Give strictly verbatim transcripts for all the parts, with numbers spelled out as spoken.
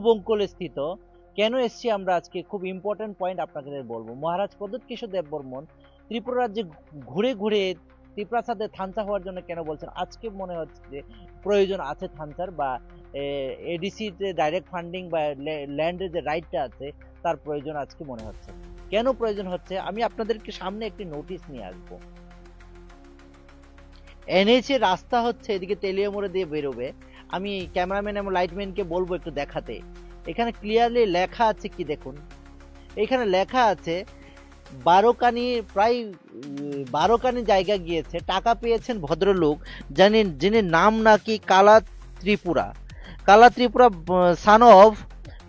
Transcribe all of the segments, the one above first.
বঙ্কুলে স্থিত। কেন এসছি আমরা আজকে, খুব ইম্পর্টেন্ট পয়েন্ট আপনাদের বলবো। মহারাজ প্রদ্যুৎ কিশোর দেববর্মন ত্রিপুরা রাজ্যে ঘুরে ঘুরে ত্রিপ্রাসাদে থানচা হওয়ার জন্য কেন বলছেন, আজকে মনে হচ্ছে যে প্রয়োজন আছে থানচার বা এডিসি তে ডাইরেক্ট ফান্ডিং বা ল্যান্ডের যে রাইটটা আছে, তার প্রয়োজন আজকে মনে হচ্ছে। কেন প্রয়োজন হচ্ছে, আমি আপনাদেরকে সামনে একটি নোটিশ নিয়ে আসবো। এনএইচ এ রাস্তা হচ্ছে এদিকে তেলিয়ামুড়া দিয়ে বেরোবে। আমি ক্যামেরাম্যান এবং লাইটম্যানকে বলবো একটু দেখাতে। এখানে ক্লিয়ারলি লেখা আছে কি দেখুন, এখানে লেখা আছে বারোকানি, প্রায় উম, বারোকানি জায়গা গিয়েছে, টাকা পেয়েছেন ভদ্রলোক, যিনি যিনি নাম নাকি কালা ত্রিপুরা। কালা ত্রিপুরা, সন অফ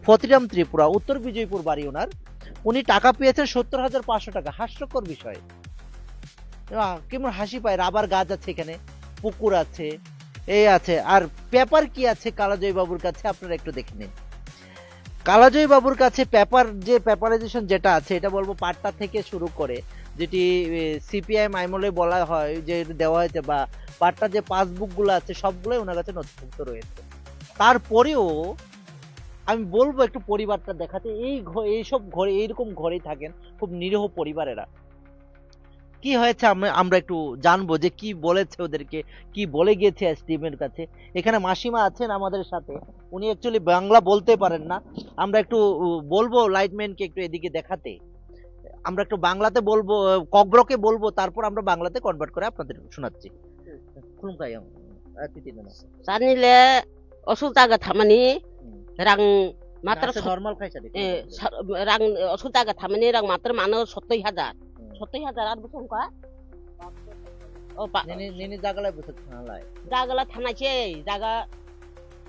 ফতিরাম ত্রিপুরা, উত্তর বিজয়পুর বাড়ি ওনার। উনি টাকা পেয়েছেন সত্তর হাজার পাঁচশো টাকা। হাস্যকর বিষয়। আহ, কেমন হাসি পায়, রাবার গাছ আছে এখানে, পুকুর আছে, এই আছে। আর পেপার কি আছে কালাজয় বাবুর কাছে, আপনারা একটু দেখে নিন। কালাজয় বাবুর কাছে পেপার, যে পেপারাইজেশন যেটা আছে, এটা বলবো পাট্টা থেকে শুরু করে, যেটি সিপিআইএম আমলে বলা হয় যে দেওয়া হয়েছে, বা পাট্টা যে পাসবুকগুলো আছে, সবগুলোই ওনার কাছে নথিভুক্ত রয়েছে। তারপরেও আমি বলবো একটু পরিবারটা দেখাতে। এই ঘ- এইসব ঘরে, এইরকম ঘরেই থাকেন, খুব নিরীহ পরিবার এরা। কি হয়েছে, আমরা আমরা একটু জানবো যে কি বলেছে ওদেরকে, কি বলে গিয়েছে এসডিএম এর কাছে। এখানে মাসিমা আছেন আমাদের সাথে, উনি অ্যাকচুয়ালি বাংলা বলতে পারেন না। আমরা একটু, উ, বলবো লাইটম্যানকে একটু এদিকে দেখাতে। আমরা একটু বাংলাতে বলবো, আহ, ককবরকে বলবো, তারপর আমরা বাংলাতে কনভার্ট করে আপনাদের শোনাচ্ছি। খুলুমখাই, আহ, তিতি নানা। Sanile osu jaga thamani Hmm. rang matro Asa sot- normal khaisa de. eh, sa- rang osu jaga thamani rang matro mano sottoi hajar. Hmm. Sottoi hajar ar bwswk wngkha? O ba- Nini nini jaga lai bwswk thanglai. Jaga la thanai se jaga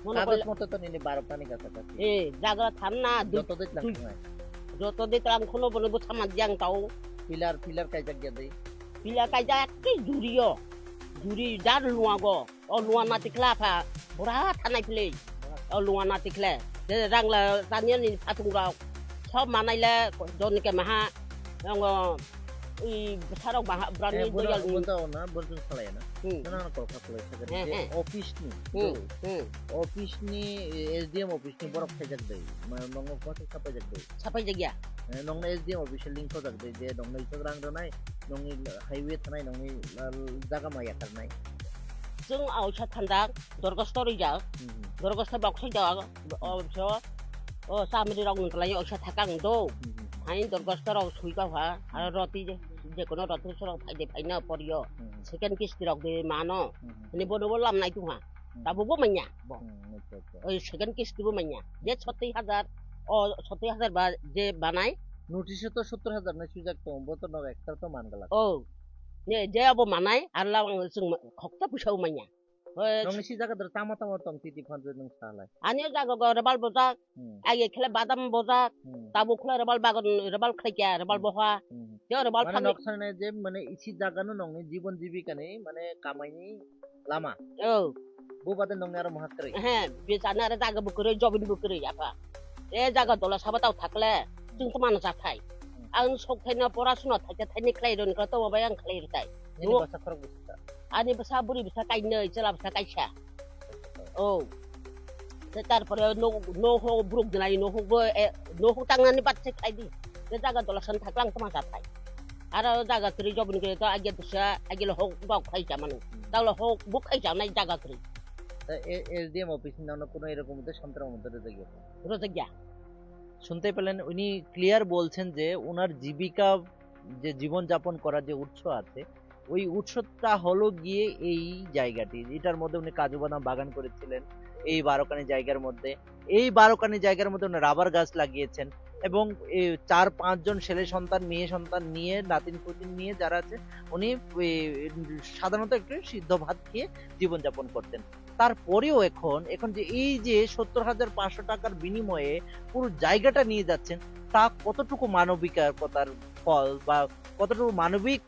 mono Kagoj koi- moto to nini barok tani gasa kasi. Eh, jaga la thanna du- Joto de tlang du- thanglai. Joto de tlang khono bono bwsa ma jang tao. Pilar pilar kaijak ya de. Pilar kaijak ke durio. Duri dar luago. O luana tikla pha, bura thanai phle. O luana tikle. De rang la tania ni phatung rok. Sob manai le don ke maha. Ngo i sarok maha brani Eh, bono, doyal ni. Bono na, bono salai na. Hmm. Nana na kol kha salai sa Hmm, je hmm. Office ni. Hmm, Do. Hmm. Office ni, eh, S D M office ni borok khaijak dei. Ma, nongo kota sapai jak dei. Sapai jak ya. Eh, nongno S D M office link kojak dei je nongno isok rang rwnai, nongni highway thanai, nongni, ah, jaga ma yakarnai. Chwng ausa thanjak, dorgosto rijak, Mhm. dorgosto boksai jak, o, so, o, chamri rok nung kwlai ausa thakang do. Mhm. Hain dorgosto rok sui kha ha, aro roti je, je kono roti sorok phai de phai na porio. Mhm. Second kisti rok de mano. Mhm. Ni bono bo lam nai tu ha. Hmm. Tabukbo manya bo. Hmm, acha, acha. Oi second kisti bo manya. Je sottoi hajar, o sottoi hajar ba je banai. Notice to sottor hajar na sujak to, bo to nog ekta to man gala. Oh. Ne je abo manai, ar la ang sung khokta pusa manya. Oi. Nong si jaga dor tama tama tong titi phan nung salai. Ani jaga go rebal bojak, Hmm. age khle badam bojak, Hmm. tabu khle rebal bagon, rebal khle kya, rebal Hmm. boha. Hmm. Yo rebal Mane phan nok sane je mane isi jaga no nongni jibon jibika ni mane kamai ni lama. Oh. Bo bade nongni aro maha kwrwi. He, bechana aro jaga bo kwrwi, jobin bo kwrwi apa. E jaga dola saba tao thakle, chwng tma no chathai. Hmm. Ang sok thai no pora suno thai thai ni khlai ron kla to bai ang khlai rtai. Nini Bo- basa khorok bwswk ta? Ani bwsa buri bwsa kainwi, chwla bwsa kaisa. Oh. Te tarpore no, no ho bruk dinai, no ho bo, e, no ho tangnani bat se khlai di. Te jaga dola san thaklang tma chathai. Aro jaga kwrwi joboni kwrwi to age dusa, age lo hok bok khai cha mani. Hmm. Tao lo hok bok khai cha nai jaga kwrwi. Ta e-, S D M office ni nang no kuno erokom de samtra mo dore de gyo. Rojak ya. শুনতে পেলেন, উনি ক্লিয়ার বলছেন যে ওনার জীবিকা, যে জীবনযাপন করার যে উৎস আছে, ওই উৎসটা হলো গিয়ে এই জায়গাটি। এটার মধ্যে উনি কাজু বাদাম বাগান করেছিলেন, এই বারোকানি জায়গার মধ্যে। এই বারোকানি জায়গার মধ্যে উনি রাবার গাছ লাগিয়েছেন এবং এই চার পাঁচজন ছেলে সন্তান, মেয়ে সন্তান নিয়ে, নাতিন পুতিন নিয়ে যারা আছে, উনি, এ, সাধারণত একটু সিদ্ধ ভাত খেয়ে জীবনযাপন করতেন। তারপরেও এখন, এখন যে এই যে সত্তর হাজার পাঁচশো টাকার বিনিময়ে পুরো জায়গাটা নিয়ে যাচ্ছেন, তা কতটুকু মানবিকতার ফল বা কতটুকু মানবিক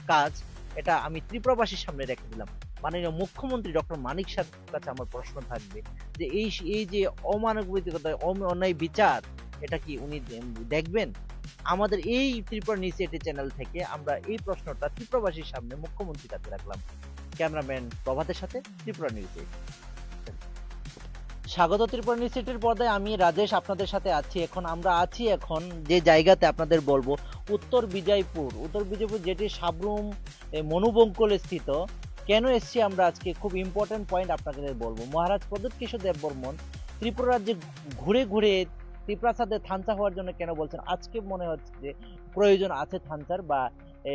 কাজ, এটা আমি ত্রিপুরাবাসীর সামনে রেখে দিলাম। মাননীয় মুখ্যমন্ত্রী ডক্টর মানিক সাহেবের কাছে আমার প্রশ্ন থাকবে যে এই, এই যে অমানবিকতা, অম-, অন্যায় বিচার, এটা কি উনি দে-, দেখবেন? আমাদের এই ত্রিপুরা নিউজ এইটি চ্যানেল থেকে আমরা এই প্রশ্নটা ত্রিপুরাবাসীর সামনে মুখ্যমন্ত্রীর কাছে রাখলাম। ক্যামেরাম্যান প্রভাতের সাথে ত্রিপুরা নিউজ এইট। স্বাগত ত্রিপুরা নিউজ সিটির পর্দায়, আমি রাজেশ আপনাদের সাথে আছি। এখন আমরা আছি এখন যে জায়গাতে আপনাদের বলবো, উত্তর বিজয়পুর। উত্তর বিজয়পুর যেটি সাবরুম, এ, মনুবঙ্কলে স্থিত। কেন এসছি আমরা আজকে, খুব ইম্পর্টেন্ট পয়েন্ট আপনাদের বলবো। মহারাজ প্রদ্যোৎ কিশোর দেববর্মন ত্রিপুরা রাজ্যে ঘুরে ঘুরে ত্রিপ্রাসাদে থানচা হওয়ার জন্য কেন বলছেন, আজকে মনে হচ্ছে যে প্রয়োজন আছে থানচার বা, এ,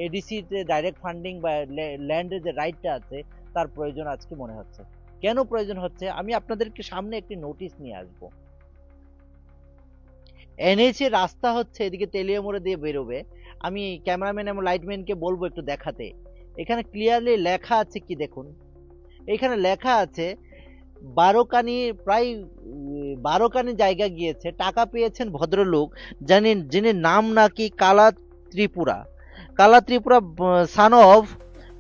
এডিসি তে ডাইরেক্ট ফান্ডিং বা ল্যা-, ল্যান্ডের যে রাইটটা আছে, তার প্রয়োজন আজকে মনে হচ্ছে। কেন প্রয়োজন হচ্ছে, আমি আপনাদেরকে সামনে একটি নোটিশ নিয়ে আসবো। এনএইচ এর রাস্তা হচ্ছে এদিকে তেলিয়ামুড়া দিয়ে বেরোবে। আমি ক্যামেরাম্যান এবং লাইটম্যানকে বলবো একটু দেখাতে। এখানে ক্লিয়ারলি লেখা আছে কি দেখুন, এখানে লেখা আছে বারোকানি, প্রায়, উম, বারোকানি জায়গা গিয়েছে, টাকা পেয়েছেন ভদ্রলোক, যিনি, যিনি নাম নাকি কালা ত্রিপুরা। কালা ত্রিপুরা, ব-, son of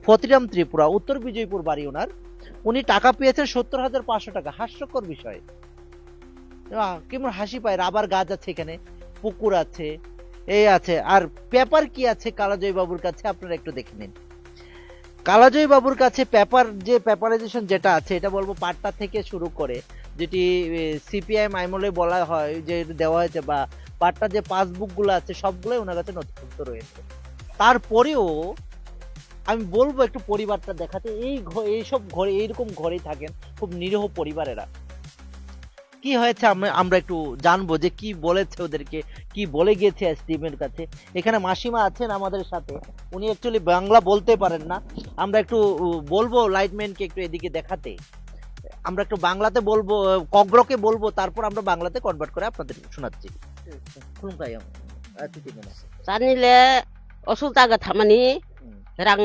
ফতিরাম ত্রিপুরা, উত্তর বিজয়পুর বাড়ি ওনার। উনি টাকা পেয়েছেন সত্তর হাজার পাঁচশো টাকা। হাস্যকর বিষয়। আহ, কেমন হাসি পায়, রাবার গাছ আছে এখানে, পুকুর আছে, এই আছে। আর পেপার কি আছে কালাজয় বাবুর কাছে, আপনারা একটু দেখে নিন। কালাজয় বাবুর কাছে পেপার, যে পেপারাইজেশন যেটা আছে, এটা বলবো পাট্টা থেকে শুরু করে, যেটি, এ, সিপিআইএম আমলে বলা হয় যে দেওয়া হয়েছে, বা পাট্টা যে পাসবুকগুলো আছে, সবগুলোই ওনার কাছে নথিভুক্ত রয়েছে। তারপরেও আমি বলবো একটু পরিবারটা দেখাতে। এই ঘ-, এইসব ঘরে, এইরকম ঘরেই থাকেন, খুব নিরীহ পরিবারেরা। কি হয়েছে, আমরা, আমরা একটু জানবো যে কি বলেছে ওদেরকে, কি বলে গিয়েছে এসডিএম এর কাছে। এখানে মাসিমা আছেন আমাদের সাথে, উনি অ্যাকচুয়ালি বাংলা বলতে পারেন না। আমরা একটু, উ, বলবো লাইটম্যানকে একটু এদিকে দেখাতে। আমরা একটু বাংলাতে বলবো, আহ, ককবরকে বলবো, তারপর আমরা বাংলাতে কনভার্ট করে আপনাদের শোনাচ্ছি। খুলুমখাই, আহ, তিতি মনে আছে। Chanile osul jaga thamani Hmm. rang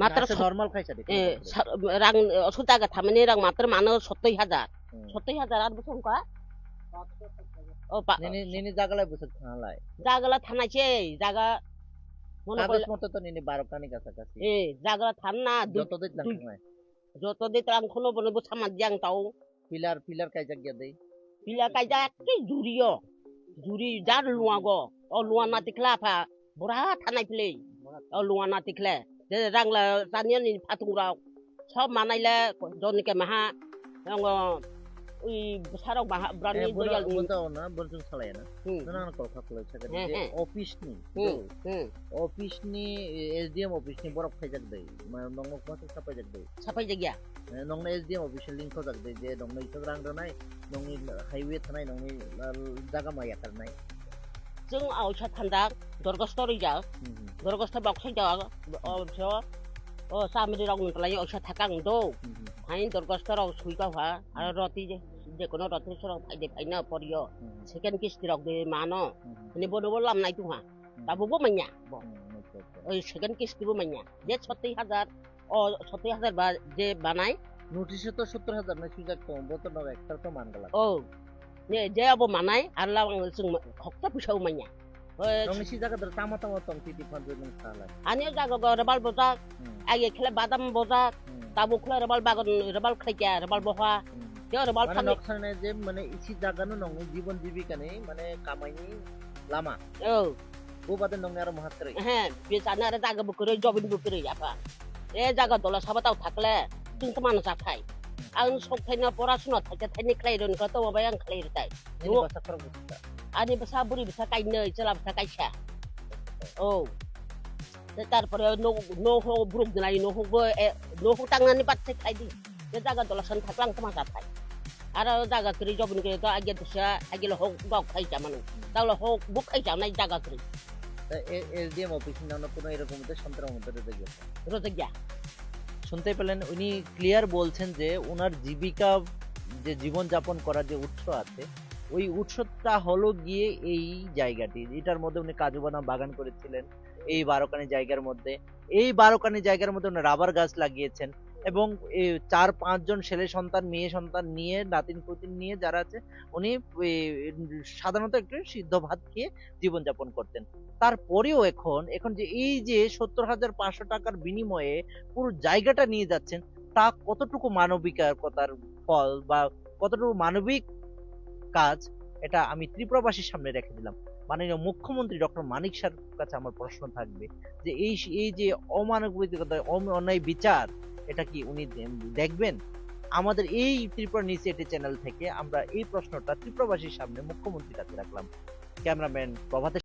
matro Acha sot-, normal khaisa de, eh, normal. Sa-, rang osul jaga thamani rang matro mano sottoi hajar. Hmm. Sottoi hajar ar bwswk wngkha? O pa- Nini, nini jaga lai bwswk thanglai? Jaga lai thanai se, jaga mono Kagoj kole- moto to nini baro kani kasa kasi. Eh, jaga lai thanna, dui- Joto dui tlang dui- thanglai. Joto de tlang khono bono bo sama jang tao. Pillar, pillar kaijak ya dei. Pillar kaijak ke juri yo. Juri jar luango. O luan na tikla pha. Bura thanai pile. O luan na tikle. Je rang la tanya ni phatung rok. Sob manai le joni ke maha. Ngo i sarok maha brani Eh, bono, doyal ni. Bono na, bono chung salai na. Hmm. Nana kol khak lai sakani. He, je he. Office ni. Hmm, Do. Hmm. Office ni, eh, S D M office ni borok khaijak dei. Ma, nongno kma se sapai jak dei. Sapai jak ya. Eh, nongno S D M office link khojak dei, je nongno isok rang rwnai, nongni highway thanai, nongni, ah, jaga ma yakar nai. Chwng ausa thanjak, dorgosto rijak, Hmm, hmm. Dorgosto bok sai jak, o, so, o, chamri rok nung lai ausa thakang do. Hmm, hmm. Hai dorgosto rok sui kau ha, aro Hmm. roti je, je kono roti sorok phai de phai na porio. Hmm. Second kisti rok de mano. Hmm, hmm. Hini bono bo lam nai tu ha. Hmm. Tabuk bo manya bo. Hmm, acha, acha. Oi second kisti bo manya. Je sottoi hajar, o sottoi hajar ba je banai. Notice to sottor hajar na sujak tong, bo to nog ekta to man gala. O. Ne je abo manai, ar la ang sung khokta puisa manya. Oi. Nong si jaga dor tama tama tong titi phan nung salai. Ani jaga go rebal bojak, Hmm. age khle badam bojak, Hmm. Tabuk khle rebal bagon, rebal khlai kya, rebal boha. Hmm. Yo rebal Mane phani. Noksa ne je mane isi jaga no nongni jibon jibika ni mane kamai ni lama. O. Bo bade nongni aro mahat kwrwi. He, bisana aro jaga bo kwrwi, jobin bo kwrwi, apa. E jaga dola saba tao thakle, chwng tma no cha thai. Ang sok thai no pora suno thai cha thai ni khlai ron ko to bai ang khlai rtai. Nini bwsa khorok bwsa. Ani bwsa buri bwsa kai noi, chela bwsa kai sa. O. Te tarpore no, no ho bruk dinai, no ho bo, e, no ho tangnani bat se khai di. Je jaga dola san thaklang tma cha thai. Aro jaga kwrwi jobini kwrwi to age dusya, age lo hok bok khai cha manu. Tao lo hok buk khai cha nai jaga kwrwi. Ta e-, S D M office ni nang no kuno erokom to sontro mo to rwjak ya. Rwjak ya. শুনতে পেলেন, উনি ক্লিয়ার বলছেন যে ওনার জীবিকা, যে জীবনযাপন করার যে উৎস আছে, ওই উৎসটা হলো গিয়ে এই জায়গাটি, এটার মধ্যে উনি কাজু বাদাম বাগান করেছিলেন, এই বারোকানি জায়গার মধ্যে। এই বারোকানি জায়গার মধ্যে উনি রাবার গাছ লাগিয়েছেন এবং এই চার পাঁচজন ছেলে সন্তান, মেয়ে সন্তান নিয়ে, নাতিন পুতিন নিয়ে যারা আছে, উনি, এ, সাধারণত একটু সিদ্ধ ভাত খেয়ে জীবনযাপন করতেন। তারপরেও এখন, এখন যে এই যে সত্তর হাজার পাঁচশো টাকার বিনিময়ে পুরো জায়গাটা নিয়ে যাচ্ছেন, তা কতটুকু মানবিকতার ফল বা কতটুকু মানবিক কাজ, এটা আমি ত্রিপুরাবাসীর সামনে রেখে দিলাম। মাননীয় মুখ্যমন্ত্রী ডক্টর মানিক সাহের কাছে আমার প্রশ্ন থাকবে যে এই, এই যে অমানবিকতা, অম-, অন্যায় বিচার, এটা কি উনি দে-, দেখবেন? আমাদের এই ত্রিপুরা নিউজ এইটি চ্যানেল থেকে আমরা এই প্রশ্নটা ত্রিপুরাবাসীর সামনে মুখ্যমন্ত্রীর কাছে রাখলাম। ক্যামেরাম্যান প্রভাতের